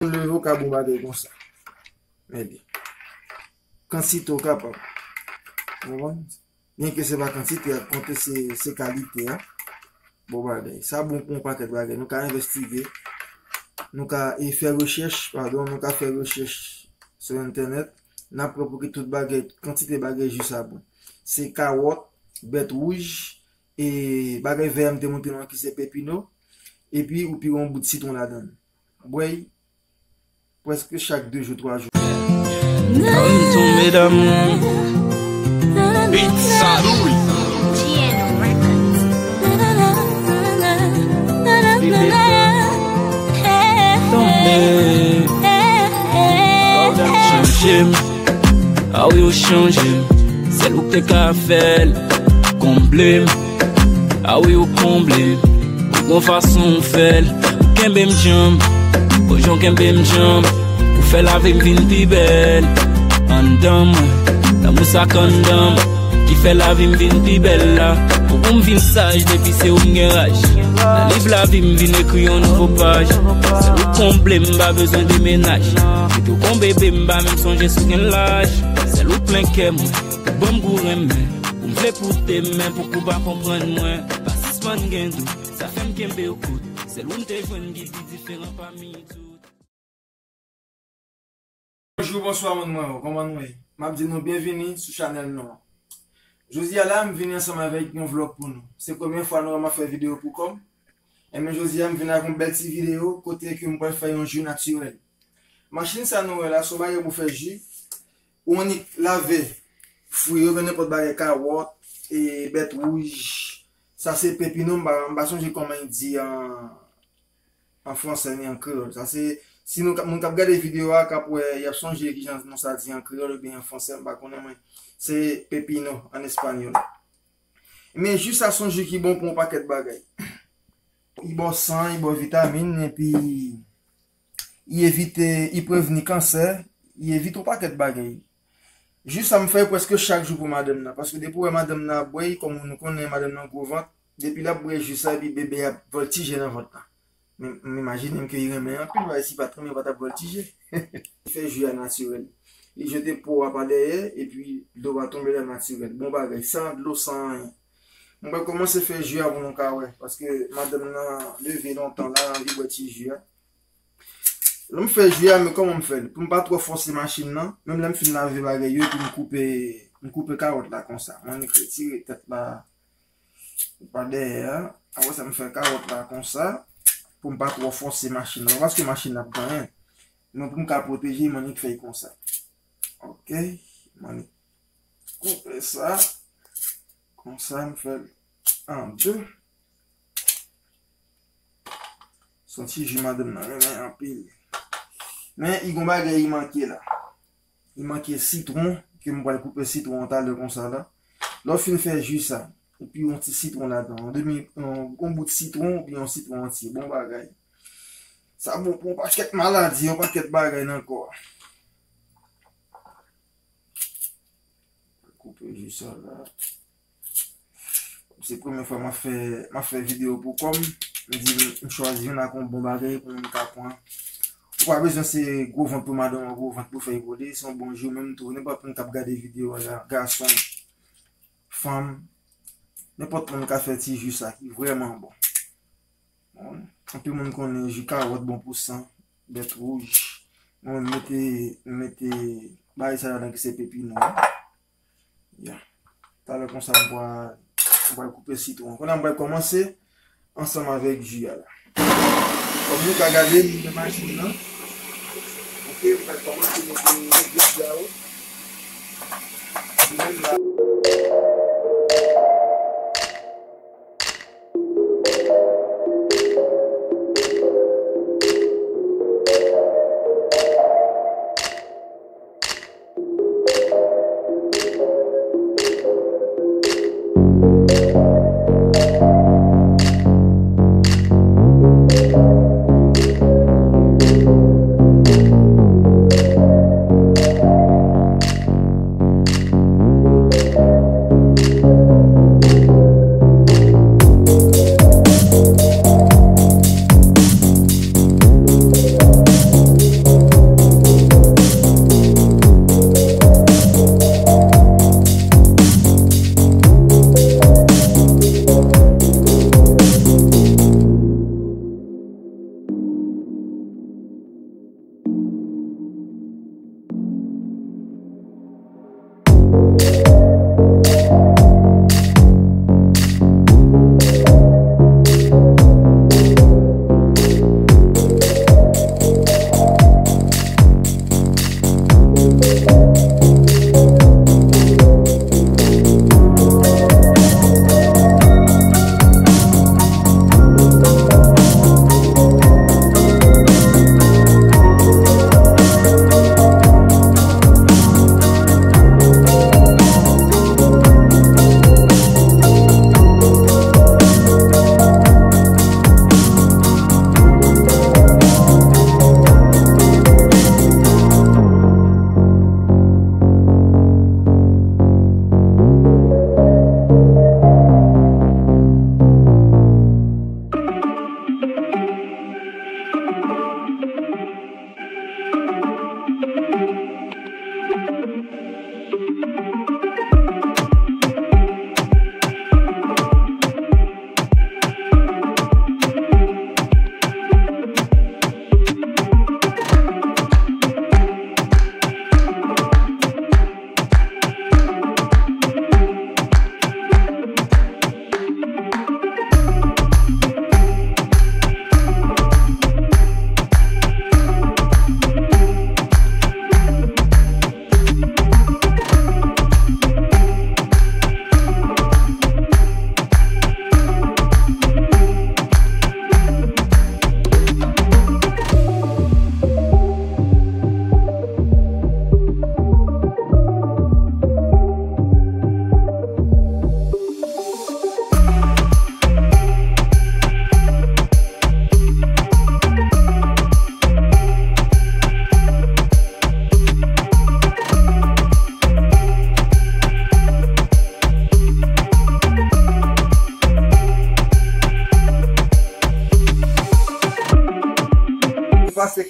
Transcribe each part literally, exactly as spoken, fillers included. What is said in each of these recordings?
Leve w ka bon bagay konsa. Ebyen, kantite w kapab. Ou konprann? Byenke se pa kantite a k konte, se, se kalite a. Bon bagay. Sa bon pou yon pakèt bagay. Nou ka envestige. Nou ka, e, fè rechèch, padon, nou ka fè rechèch sou entènèt. N ap pran pou ki tout bagay, kantite bagay ji sa bon. Se kawòt, bèt wouj, e bagay vè a m te montre nou an ki se pepino. Epi ou pire yon bout sitwon ladan l. Bwè l prèske chak de jou, twa jou. Kòm tonbe damou. Beat Sadoul. Tonbe. Chanje m. A wi, ou chanje m. Sèl ou k te ka fè l. Konble m. A wi, ou konble m. Ou gon fason w fè l. Ou kenbe m djanm. Ou jan w kenbe m djanm. Ou fè lavi m vin pi bèl. Anndan mwen, lanmou sa k anndan m, ki fè lavi m vin pi bèl la. Ou pou m vin saj depi se ou m gen raj. Nan liv lavi m vin ekri yon nouvo paj. Sèl ou konble m, m pa bezwen demenaj. Kite w kon bebe, m pa menm sonje si w gen laj. Sèl ou plen kè mwen. Ou ban m gou renmen. Ou m vle pote men pou kou pa konprann mwen. Pa sispann gen dout, sa fè m kenbe w kout. Sèl ou m te jwenn ki pi diferan pami tout. Bonjou, bonswa, moun mwen yo, kòman nou ye? M ap di nou byenvini sou chanèl nou an. Jodi a la, m vini ansanm avèk yon vlòg pou nou. Se premye fwa nou wè m ap fè videyo pou kò m. Enben, jodi a, m vin ak yon bèl ti videyo kote ke m pral fè yon ji natirèl. Machin sa nou wè la, se yon bagay pou fè ji. Ou annik lave fwi yo, gen nenpòt bagay, kawòt, e, bèt wouj. Sa se pepino, m pa, m pa sonje kòman y di an, an fransè ni an kreyòl. Sa se, si nou, moun k ap gade videyo a, k ap wè, y ap sonje kijan non sa di an kreyòl oubyen an fransè, m pa konnen mwen. Se pepino an espanyòl. Men ji sa se yon ji ki bon pou yon pakèt bagay. Li ba w san, li ba w vitamin, epi li evite, li prevni kansè, li evite yon pakèt bagay. Ji sa m fè l prèske chak jou pou madanm nan, paske depi w wè madanm nan ap bwè l, kòm nou konnen madanm nan gwo vant, depi l ap bwè ji sa, epi bebe a ap vòltije nan vant la. Men, m imajine m ke li renmen anpil, paske si li pa t renmen, li pa t ap vòltije. Fè ji a natirèl. Li jete po a pa dèyè, epi dlo a tonbe la natirèl. Bon bagay, san dlo, san anyen. Mwen pral kòmanse fè ji a pou nou ka wè, paske madanm nan leve lontan la, anvi bwè ti ji a. Lè m fè ji a, men kòman m fè l? Pou m pa twò fòse machin nan, menm lè m fin lave bagay yo, epi m koupe, m koupe kawòt la konsa. Mwen retire tèt la pa dèyè a. Apre sa, m fè kawòt la konsa, pou m pa twò fòse machin nan. Pa paske machin nan ap ganyen, men pou m ka pwoteje, m annik fè l konsa. Ok, m annik koupe sa. Konsa, m fè l an de. Se yon ti ji madanm nan renmen anpil. Men, li gon bagay li manke la. Li manke sitwon, ke m pral koupe sitwon an talè konsa la. Lè w fin fè ji sa, epi yon ti sitwon ladan, yon demi, yon, yon bout sitwon, oubyen yon sitwon antye. Bon bagay. Sa bon pou yon pakèt maladi, yon pakèt bagay nan kò a. Koupe ji sa la. Se premye fwa m ap fè, m ap fè videyo pou kò m. M di m chwazi youn ak yon bon bagay pou moun ka pran. Ou pa bezwen se gwo vant pou madanm ou, gwo vant pou fè l vole. Se yon bon ji, menm tou, nenpòt moun k ap gade videyo a la, gason, fanm, nenpòt moun ka fè ti ji sa ki vrèman bon. Bon, anpil moun konnen ji kawòt bon pou san, bèt wouj. Mwen, m mete, m mete bagay sa ladan ki se pepino a. Ya. Talè konsa, m pral, m pral koupe sitwon. Kounye a, m pral kòmanse ansanm avèk ji a la. Kòm nou ka gade, m gen machin nan. Ok, m pral kòmanse mete, mete ji a yo. Li menm la.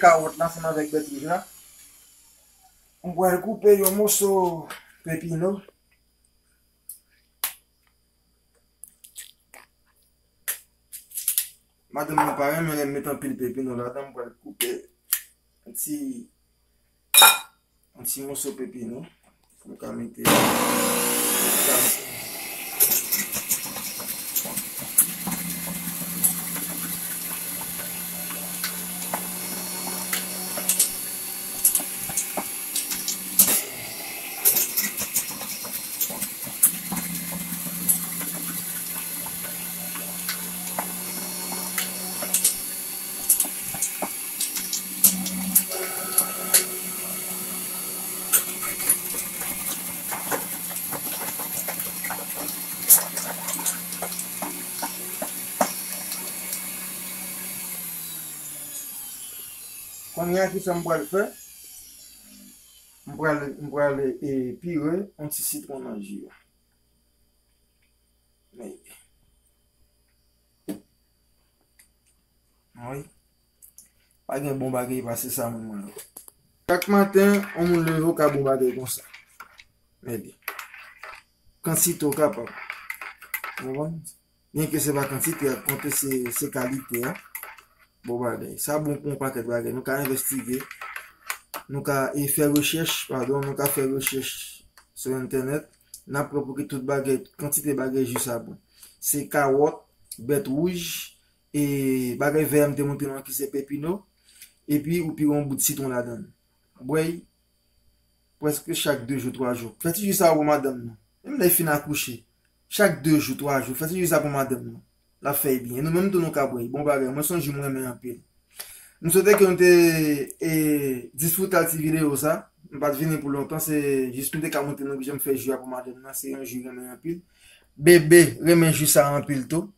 Kawòt la ansanm avèk bèt wouj la. M pral koupe yon moso pepino. Madanm mwen pa renmen lè m met anpil pepino ladan, m pral koupe yon ti, yon ti moso pepino pou m ka mete. Kounye a, ki sa m pral fè? M pral, m pral, e, pire yon ti sitwon nan ji a. Men, wi. Pa gen bon bagay pase sa, moun mwen. Chak maten, yon moun leve, ou ka bon bagay konsa. Men, kantite ou kapab. Ou konprann? Byenke se pa kantite a k konte, se, se kalite a. Bon bagay. Sa bon pou yon pakèt bagay. Nou ka envestige. Nou ka, e, fè rechèch, padon, nou ka fè rechèch sou entènèt. N ap wè pou ki tout bagay, kantite bagay ji sa bon. Se kawòt, bèt wouj, e bagay vè a m te montre nou an ki se pepino, epi ou pire yon bout sitwon ladan l. Bwè l prèske chak de jou, twa jou. Fè ti ji sa pou madanm nou. Menm lè l fin akouche, chak de jou, twa jou, fè ti ji sa pou madanm nou. L ap fè l byen. E nou menm tou nou ka bwè l. Bon bagay. Mwen se yon ji m renmen anpil. M swete ke nou te, e, disfrute ti videyo sa. M pa t vini pou lontan, se jis m te ka montre nou kijan m fè ji a pou madanm nan. Se yon ji renmen anpil. Bebe renmen ji sa anpil tou.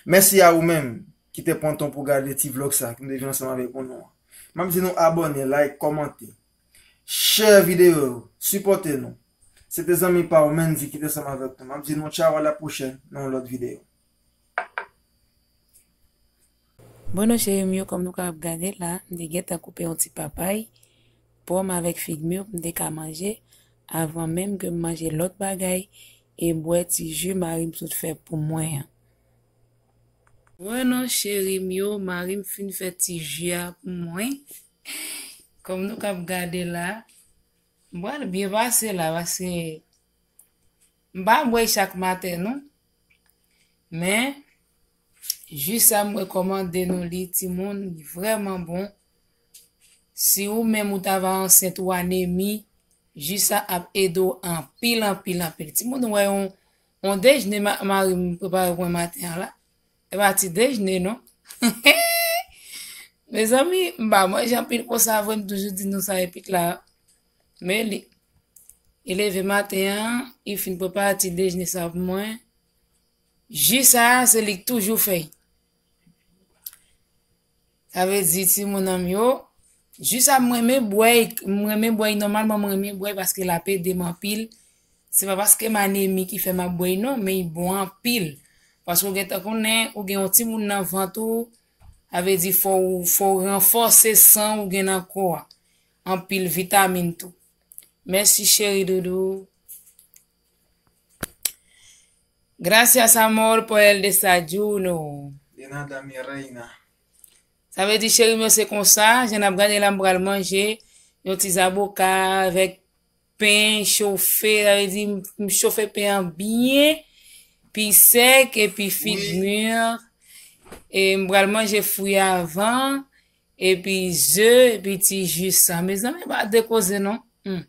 Mèsi a ou menm ki te pran tan pou gade ti vlòg sa ke m te vin ansanm avèk ou nou an. M ap di nou abòne, like, kòmante, share videyo yo, sipòte nou. Se te zanmi pa w Mendy ki te ansanm avèk nou. M ap di nou tchaw, a la pwochèn nan yon lòt videyo. Bon, non, cheri m yo, kòm nou kapab gade la, m te gentan koupe yon ti papay, pòm avèk fig mi pou m te ka manje, avan menm ke m manje lòt bagay e bwè ti ji mari m sot fè pou mwen an. Bon, non, cheri m yo, mari m fin fè ti ji a pou mwen. Kòm nou kapab gade la, m pral byen pase la, paske m pa bwè l chak maten, non. Men, ji sa m rekòmande nou li, timoun, li vrèman bon. Si ou menm ou ta va ansent ou anemi, ji sa ap ede w anpil, anpil, anpil. Timoun, ou wè yon, yon dejne ma-, mari m prepare pou mwen maten an la. E pa ti dejne, non. Mezanmi, m pa manje anpil konsa vre, m toujou di nou sa epi la. Men li, li leve maten an, li fin prepare ti dejne sa pou mwen. Ji sa a, se li k toujou fè. Sa vle di, timoun an m yo, ji sa a m renmen bwè, m renmen bwè, nòmalman m renmen bwè paske l ap ede m anpil. Se pa paske m anemi ki fè m ap bwè l non, men li bon anpil. Paske ou gentan konnen, ou gen yon timoun nan vant ou, sa vle di fò w, fò w ranfòse san ou gen nan kò a. Anpil vitamin tou. Mèsi cheri doudou. Gracias, amor, por el desayuno. De nada, mi reina. Sa vle di, cheri m yo, se konsa, jan n ap gade la, m pral manje yon ti zaboka avèk pen chofe, sa vle di, m, m chofe pen an byen, pi sèk, epi fig mi. E m pral manje fwi avan, epi ze, epi ti ji sa. Mezanmi, pa de koze non. Hmm.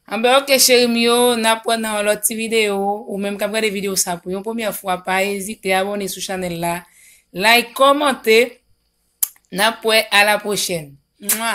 Anben, oke, cheri m yo, n ap wè nan yon lòt ti videyo. Ou menm k ap gade videyo sa pou yon premyè fwa, pa ezite abòne sou chanèl la, like, kòmante. N ap wè, a la pwochèn. Mwa!